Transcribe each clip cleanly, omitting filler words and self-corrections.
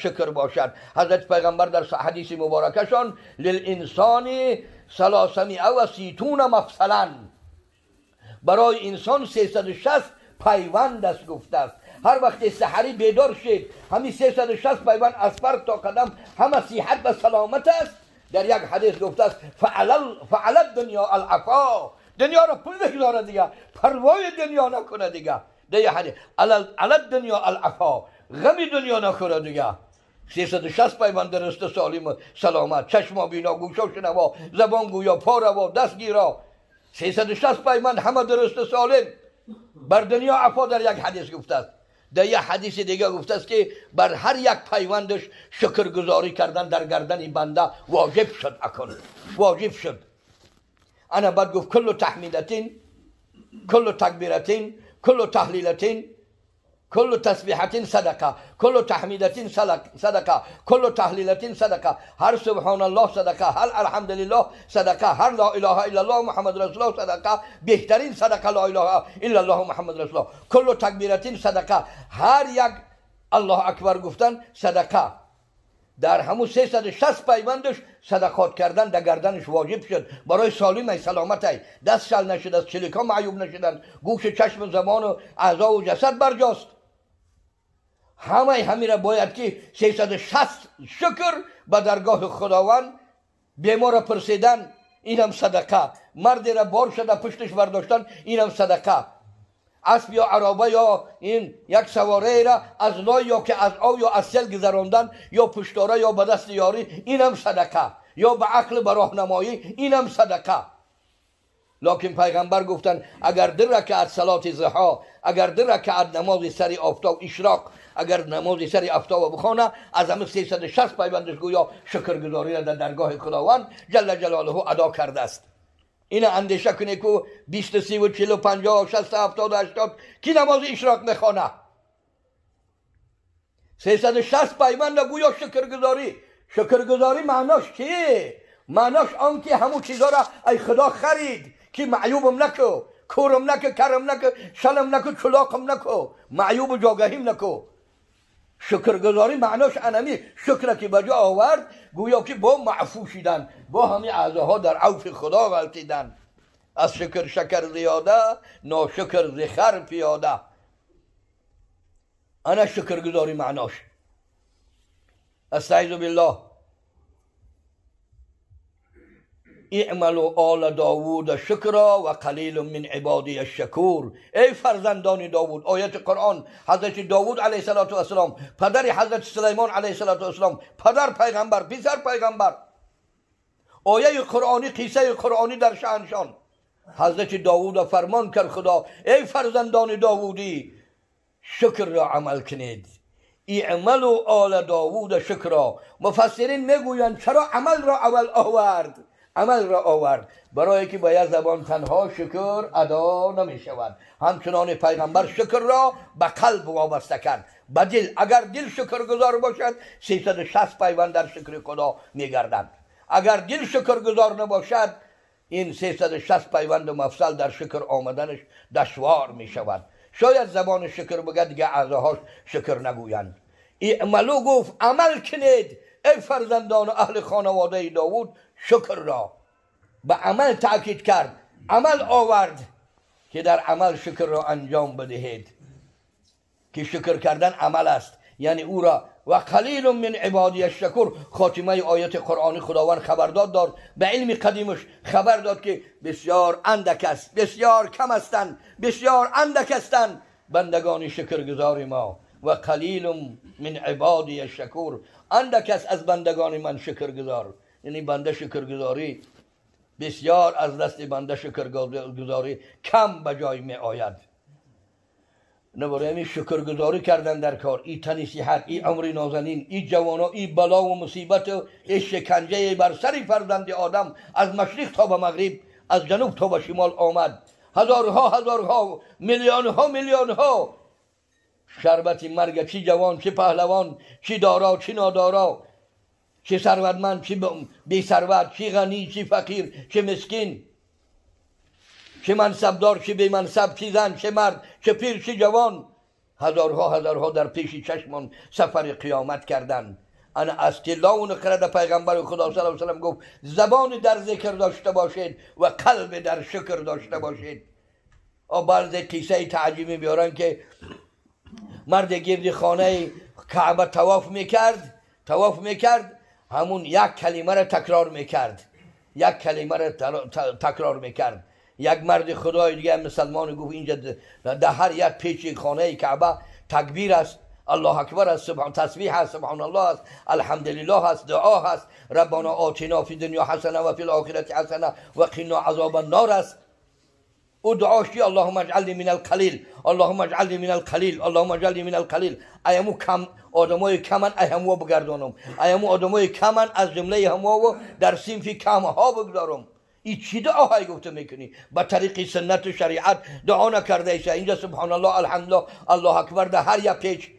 شکر باشد. حضرت پیغمبر در حدیث مبارکشان للانسان 360 مفصلا، برای انسان 360 پیوند است گفته است. هر وقت سحری بیدار شد همین 360 پیوند از فرد تا قدم همه صحت و سلامت است. در یک حدیث گفته است فعل دنیا العفا، دنیا را پول بگذاره دیگه، پروای دنیا نکنه دیگه. در یک حدیث علی دنیا العفا، غم دنیا نخوره دیگه. 360 پیوند درست سالم سلامت، چشم بینا، گوشا شنوا، زبان گویا، پا روا، دست گیرا، 360 پیوند همه درست سالم، بر دنیا عفا در یک حدیث گفته است. در یک حدیث دیگه گفته است که بر هر یک پیوندش شکرگزاری کردن در گردن بنده واجب شد، اکنون واجب شد. انا بعد گفت کل تحمیدتین، کل تکبیرتین، کل تحلیلتین، کل تسبیحتین صدقه، کل تحمیدتین صدقه، کل تحلیلتین صدقه، هر سبحان الله صدقه، هر الحمدلله صدقه، هر لا اله الا الله محمد رسول الله صدقه، بهترین صدقه لا اله الا الله محمد رسول الله، کل تکبیرتین صدقه، هر یک الله اکبر گفتن صدقه. در همون 360 پیوندش صدقات کردن در گردنش واجب شد. برای سالم ای سلامت ای، دست شل نشد، از چلیکا معیوب نشدن، گوش چشم زبان و اعضا و جسد برجاست. همه همی را باید که 360 شکر به درگاه خداوند، بیمار را پرسیدن اینم صدقه، مردی را بار شده پشتش برداشتن اینم صدقه، اسب یا عرابه یا این یک سواره را از لای یا که از آب یا از سیل گذراندن یا پشتاره یا به دست یاری اینم صدقه، یا به عقل به راهنمایی اینم صدقه. لکن پیغمبر گفتن اگر 2 رکعت صلات ضحا، اگر 2 رکعت نماز سر آفتاب اشراق، اگر نماز سر آفتاب بخوانه، از همه 360 پیوندش گویا شکرگزاری را در درگاه خداوند جل جلاله ادا کرده است. این اندیشه کنه که 20 30 و 40 و 50 و 60 و 70 و 80 کی نماز اشراق میخوانه؟ 360 پیوند گویا شکرگزاری. شکرگزاری معناش چیه؟ معناش آن که همون چیزا را ای خدا خرید که معیوبم نکو، کورم نکو، کرم نکو، شلم نکو، چلاقم نکو، معیوب جاگهیم نکو. شکرگزاری معناش انمی شکر که بجا آورد، گویا که با معفو شدن، با همه اعضاها در عوف خدا غلطیدن. از شکر شکر زیاده، ناشکر زخر پیاده. انا شکرگزاری معناش. استعیذ بالله. اعملوا آل داوود شکرا و قلیل من عبادی الشکور. ای فرزندان داوود، آیت قرآن، حضرت داوود علیه السلام، پدر حضرت سلیمان علیه السلام، پدر پیغمبر، پسر پیغمبر، آیه قرآنی، قصه قرآنی در شأنشان. حضرت داوود فرمان کرد خدا، ای فرزندان داوودی شکر را عمل کنید. اعملوا آل داوود شکرا. مفسرین میگویند چرا عمل را اول آورد؟ عمل را آورد برای که با یک زبان تنها شکر ادا نمی شود. همچنان پیغمبر شکر را به قلب وابسته کرد، به دل. اگر دل شکرگزار باشد 360 پیوند در شکر خدا می گردند. اگر دل شکرگزار نباشد این 360 پیوند مفصل در شکر آمدنش دشوار می شود. شاید زبان شکر بگه دیگه اعضاهاش شکر نگویند. اعملو گفت عمل کنید ای فرزندان اهل خانواده داوود شکر را. به عمل تأکید کرد، عمل آورد که در عمل شکر را انجام بدهید، که شکر کردن عمل است. یعنی او را و قلیل من عبادی الشکور. خاتمه آیت قرآنی خداوند خبرداد داد، به علم قدیمش خبر داد که بسیار اندک است، بسیار کم هستند، بسیار اندک هستند بندگان شکرگزار ما. و قلیل من عبادی الشکور، اندک است از بندگان من شکرگزار. یعنی بنده شکرگزاری بسیار از دست بنده شکرگزاری کم به جای می آید. نبرای شکرگزاری کردن در کار، ای تنی صحت، ای عمر نازنین، ای جوانا، ای بلا و مصیبت و ای شکنجه بر سر فرزند آدم از مشرق تا به مغرب، از جنوب تا به شمال آمد. هزارها هزارها، میلیون ها میلیون ها شربت مرگ، چی جوان چی پهلوان، چی دارا چی نادارا، چه ثروتمند چه بی ثروت، چه غنی چه فقیر، چه مسکین، چه منصبدار چه بی منصب، چه زن چه مرد، چه پیر چه جوان، هزارها هزارها در پیش چشمان سفر قیامت کردند. انا از طلا و نقره در پیغمبر خدا صلی الله علیه و سلم گفت زبان در ذکر داشته باشید و قلب در شکر داشته باشید. بعض قصه تعجیبی میارن که مرد گرد خانه کعبه طواف میکرد، همون یک کلمه را تکرار میکرد، یک کلمه را تکرار میکرد. یک مرد خدای دیگه مسلمان گفت اینجا در هر یک پیچ خانه کعبه تکبیر است، الله اکبر است، سبحان تسبیح است، سبحان الله است، الحمدلله است، دعا است، ربنا آتنا فی دنیا حسنه و فی الاخرة حسنه و قنا عذاب النار است. او دعاش کی اللهم اجعلنی من القلیل، اللهم اجعلنی من القلیل، اللهم اجعلنی من القلیل. ایمو کم آدمای کمن ایمو بگردانم، ایمو آدمای کمن از جمله همو در صنف کم ها بگذارم. این چی دعاهایی گفته میکنی؟ به طریق سنت و شریعت دعا نکرده ایشه. اینجا سبحان الله، الحمدلله، الله اکبر در هر یک پیچ،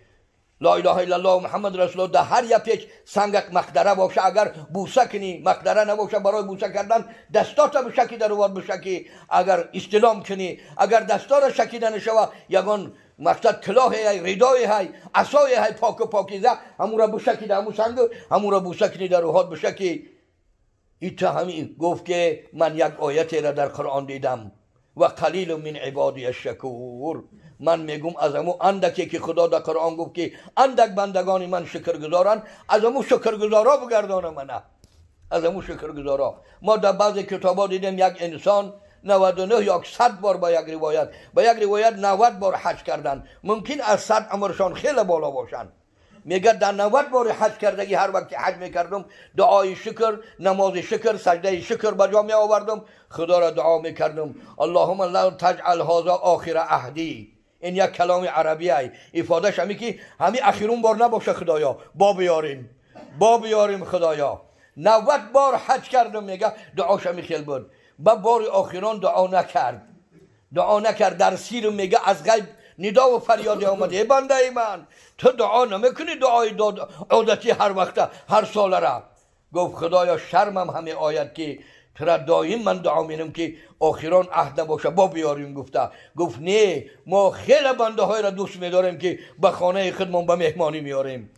لا اله الا الله محمد رسول الله در هر یک پیچ سنگک مقدره باشه، اگر بوسه کنی مقدره نباشه برای بوسه کردن دستات بشکی در وار بشکی، اگر استلام کنی اگر دستا را شکیده نشوه یگان مقصد کلاه های ردای های عصای های پاک و پاکیزه همون را بشکی در همون سنگ همون را بوسه کنی در روحات بشکی. ایتا همین گفت که من یک آیت را در قرآن دیدم و قلیل من عبادی الشکور. من میگم از امو اندکی که خدا در قرآن گفت که اندک بندگان من شکرگزارن، از امو شکرگزارا بگردانم منه، از امو شکرگزارا. ما در بعض کتابا دیدیم یک انسان 99 یا 100 بار با یک روایت، با یک روایت 90 بار حج کردن، ممکن از 100 عمرشان خیلی بالا باشن. میگه در 90 بار حج کردگی هر وقت حج میکردم دعای شکر، نماز شکر، سجده شکر بجا می آوردم، خدا را دعا میکردم اللهم لا تجعل هذا آخر عهدی. این یک کلام عربی ای افادهش همی که همی اخیرون بار نباشه خدایا، با بیاریم، با بیاریم خدایا. 90 بار حج کردم میگه دعاش همی خیلی بود. با بار آخران دعا نکرد، دعا نکرد. در سیر میگه از غیب ندا و فریاد آمده ای بنده ای من تو دعا نمیکنی دعای عادتی هر وقت هر سال را. گفت خدایا شرمم همه آید که ترا دایم من دعا مینم که آخران عهد نباشه با بیاریم. گفته گفت نه ما خیلی بنده های را دوست میداریم که به خانه خودمان به مهمانی میاریم.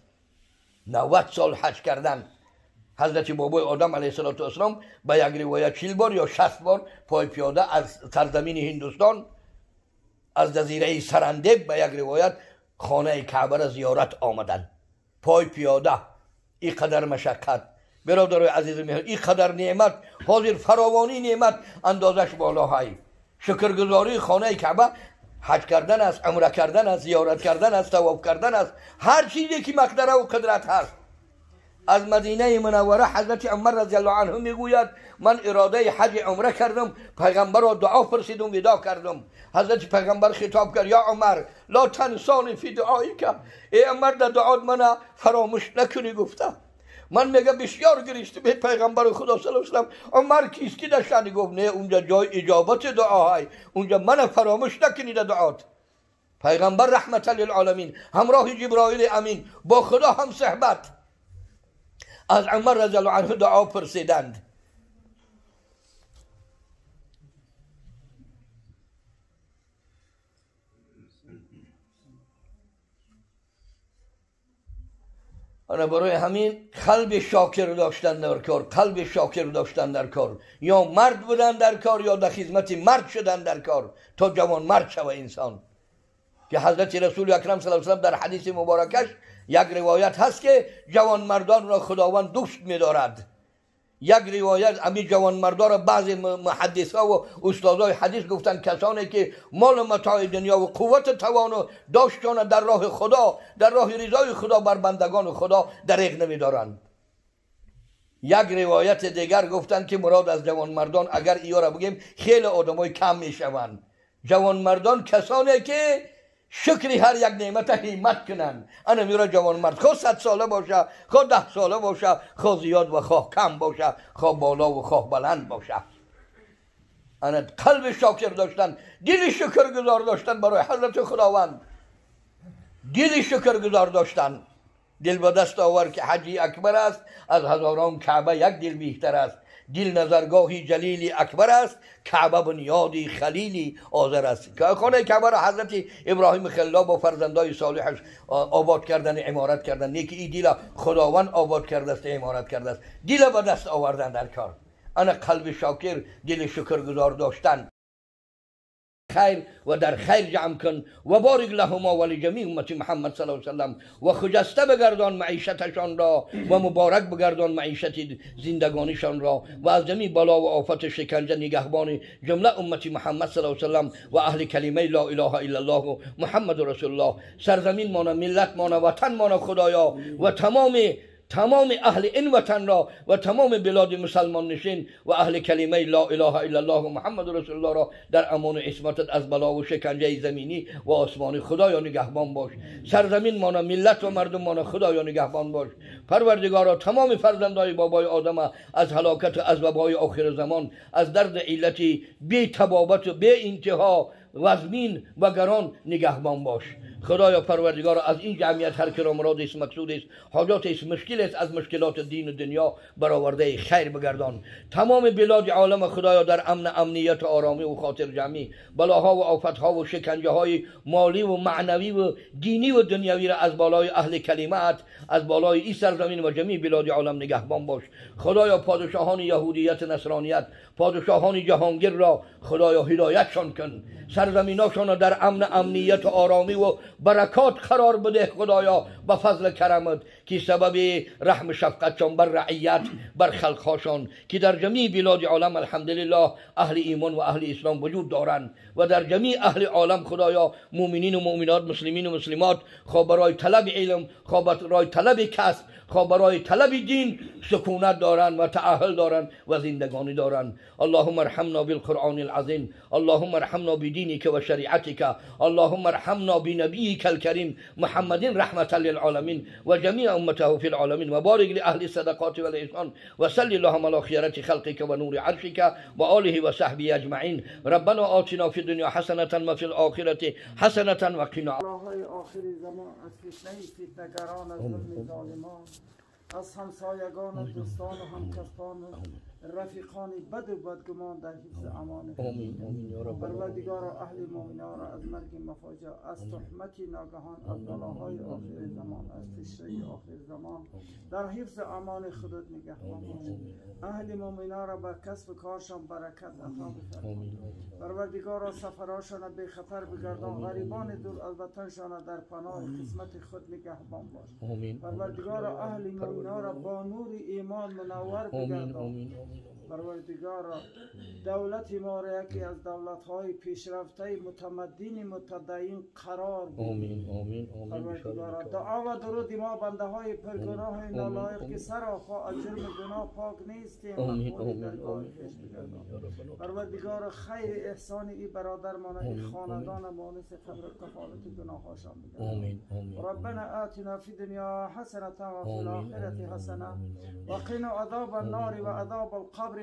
90 سال حج کردن حضرت بابای آدم علیه السلام به یک روایت 40 بار یا 60 بار پای پیاده از سرزمین هندوستان از جزیره سرندب به یک روایت خانه کعبه را زیارت آمدن پای پیاده. این قدر مشقت برادرای عزیز مهر، این قدر نعمت، حاضر فراوانی نعمت اندازش بالاهای. شکرگزاری خانه کعبه حج کردن است، عمره کردن است، زیارت کردن است، طواف کردن است، هر چیزی که مقدره و قدرت هست. از مدینه منوره حضرت عمر رضی الله عنه میگوید من اراده حج عمره کردم، پیغمبر را دعا پرسیدم ودا کردم. حضرت پیغمبر خطاب کرد یا عمر لا تنسانی فی دعایک، ای عمر در دعات من فراموش نکنی. گفته من میگه بسیار گریستم به پیغمبر خدا صلی الله علیه و سلم، عمر کیست که داشتن؟ گفت نه اونجا جای اجابت دعاهای، اونجا من فراموش نکنی در دعات. پیغمبر رحمت للعالمین همراه جبرائیل امین با خدا هم صحبت. از عمر رضی الله عنه دعا پرسیدند. آنها برای همین قلب شاکر داشتن در کار، قلب شاکر داشتن در کار، یا مرد بودن در کار یا در خدمت مرد شدن در کار تا جوان مرد شود انسان. که حضرت رسول اکرم صلی الله علیه و سلم در حدیث مبارکش یک روایت هست که جوان مردان را خداوند دوست می‌دارد. یک روایت امی جوان مردان را بعضی محدث ها و استادای حدیث گفتن کسانی که مال و متاع دنیا و قوت توان و داشتن در راه خدا، در راه رضای خدا بر بندگان خدا دریغ نمی‌دارند. یک روایت دیگر گفتن که مراد از جوان مردان اگر اینا را بگیم خیلی آدمای کم میشوند. جوان مردان کسانی که شکری هر یک نعمت همت کنند. انا میرا جوان مرد خواه 100 ساله باشه، خواه 10 ساله باشه، خواه زیاد و خواه کم باشه، خواه بالا و خواه بلند باشه. انا قلب شاکر داشتن، دل شکرگزار داشتن برای حضرت خداوند، دل شکرگزار داشتن. دل به دست آور که حجی اکبر است، از هزاران کعبه یک دل بهتر است. دل نظرگاهی جلیل اکبر است، کعبه بنیادی خلیلی آذر است. خانه کعبه را حضرت ابراهیم خلیل با فرزندای صالحش آباد کردن، عمارت کردن. نیکی ای دیل خداوند آباد کرده است، عمارت کرده است. دیل به دست آوردن در کار. انا قلب شاکر، دل شکرگزار داشتن. خیر و در خیر جمع کن و بارک لهما و لجمیع امت محمد صلی الله علیه و سلم و خجسته بگردان معیشتشان را و مبارک بگردان معیشت زندگانیشان را و از جمیع بلا و آفت شکنجه نگهبان جمله امت محمد صلی الله علیه و سلم و اهل کلمه لا اله الا الله و محمد رسول الله. سرزمین مانه، ملت مانه، وطن مانه خدایا و تمام اهل این وطن را و تمام بلاد مسلمان نشین و اهل کلمه لا اله الا الله و محمد رسول الله را در امان و عصمتت از بلا و شکنجه زمینی و آسمانی خدایا نگهبان باش. سرزمین مانا، ملت و مردم مانا خدایا نگهبان باش. پروردگارا تمام فرزندای بابای آدم از هلاکت و از وبای آخر زمان، از درد علتی بی تبابت و بی انتها وزمین و گران نگهبان باش. خدایا پروردگار از این جمعیت هر که را مراد است، مقصود است، حاجات است، مشکل است، از مشکلات دین و دنیا برآورده خیر بگردان. تمام بلاد عالم خدایا در امن، امنیت و آرامی و خاطر جمعی، بلاها و آفتها و شکنجه های مالی و معنوی و دینی و دنیوی را از بالای اهل کلمات، از بالای این سرزمین و جمیع بلاد عالم نگهبان باش. خدایا پادشاهان یهودیت نصرانیت، پادشاهان جهانگیر را خدایا هدایتشان کن. سرزمیناشان را در امن، امنیت و آرامی و برکات قرار بده خدایا با فضل کرمت که سبب رحم شفقتشان بر رعیت، بر خلقهاشان که در جمیع بلاد عالم الحمدلله اهل ایمان و اهل اسلام وجود دارند و در جمیع اهل عالم خدایا مؤمنین و مؤمنات، مسلمین و مسلمات، خواه برای طلب علم، خواه برای طلب کسب، خواه برای طلب دین سکونت دارند و تأهل دارند و زندگانی دارند. اللهم ارحمنا بالقرآن العظیم، اللهم ارحمنا بدینک و شریعتک، اللهم ارحمنا بنبیک الکریم محمد رحمة للعالمین و جمیع امته فی العالمین و بارک لأهل الصدقات والإحسان و صلی اللهم علی خیرة خلقک و نور عرشک و آله و صحبه اجمعین. ربنا آتنا فی الدنیا حسنة و فی الآخرة حسنة و قنا آخر زمان. از فتنه فتنه‌گران، از ظلم ظالمان، از همسایگان و دوستان و همکسبان و رفیقان بد و بدگمان در حفظ امان. آمین آمین یا رب. پروردگار اهل مؤمنان را از مرگ مفاجأ، از تهمت ناگهان، از بلاهای آخر زمان، از فتنه آخر زمان در حفظ امان خودت نگهبان باش. اهل مؤمنان را به کسب کارشان برکت عطا بفرما. پروردگارا سفرهاشان را بی خطر بگردان، غریبان دور از وطنشان در پناه قسمت خود نگهبان باش. پروردگارا اهل مؤمنان را با نور ایمان منور بگردان. پروردگارا دولت ما را یکی از دولت‌های پیشرفته متمدن متدین قرار بده. آمین آمین آمین. پروردگارا دعا و درود ما بنده های پرگناه نالایق که سراپا از جرم گناه پاک نیستیم مقبول درگاه خویش بگردان. پروردگارا خیر احسان ای برادر ما ای خاندان مانس قبر کفالت گناهاشان بگردان. ربنا آتنا فی الدنیا حسنة و فی الآخرة حسنة وقنا عذاب النار و عذاب القبر.